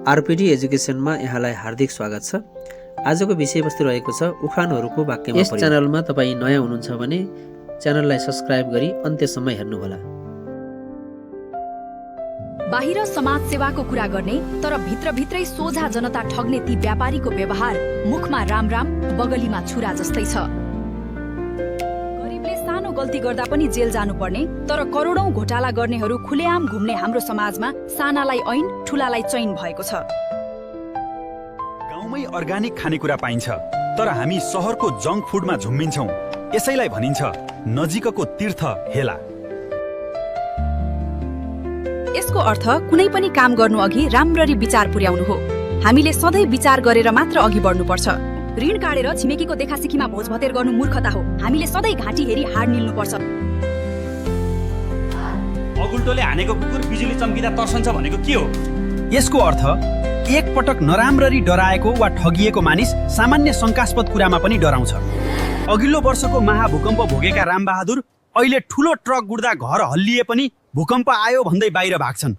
RPD एजुकेसनमा यहाँलाई हार्दिक स्वागत छ। आजको विषयवस्तु रहेको छ उखानहरूको वाक्यमा। यस च्यानलमा तपाईँ नयाँ हुनुहुन्छ भने च्यानललाई सब्स्क्राइब गरी अन्त्यसम्म हेर्नुहोला। बाहिर समाज सेवाको कुरा गर्ने तर भित्रभित्रै सोझा जनता ठग्ने ती व्यापारीको व्यवहार मुखमा राम राम बगलीमा छुरा जस्तै छ। गरीबले सानो गल्ती गर्दा पनि जेल जानुपर्ने तर करोडौं घोटाला गर्नेहरू खुलेआम घुम्ने हाम्रो समाजमा सानालाई ऐन ठुलालाई चैन भएको छ। गाउँमै अर्गानिक खानेकुरा पाइन्छ तर हामी सहरको जङ्क फुडमा झुम्मिन्छौँ। यसैलाई भनिन्छ नजिकको तीर्थ हेला। यसको अर्थ कुनै पनि काम गर्नु अघि राम्ररी विचार पुर्याउनु हो। हामीले सधैँ विचार गरेर मात्र अघि बढ्नुपर्छ। ऋण काटेर छिमेकीको देखासिखीमा भोजभतेर गर्नु मूर्खता हो। हामीले सधैँ घाँटी हेरी हाड निल्नुपर्छ। अगुल्टोले हानेको कुकुर बिजुली चम्किँदा तर्सन्छ भनेको के हो? यसको अर्थ एक पटक नराम्ररी डराएको वा ठगिएको मानिस सामान्य शङ्कास्पद कुरामा पनि डराउँछ। अघिल्लो वर्षको महाभूकम्प भोगेका रामबहादुर अहिले ठुलो ट्रक गुड्दा घर हल्लिए पनि भूकम्प आयो भन्दै बाहिर भाग्छन्।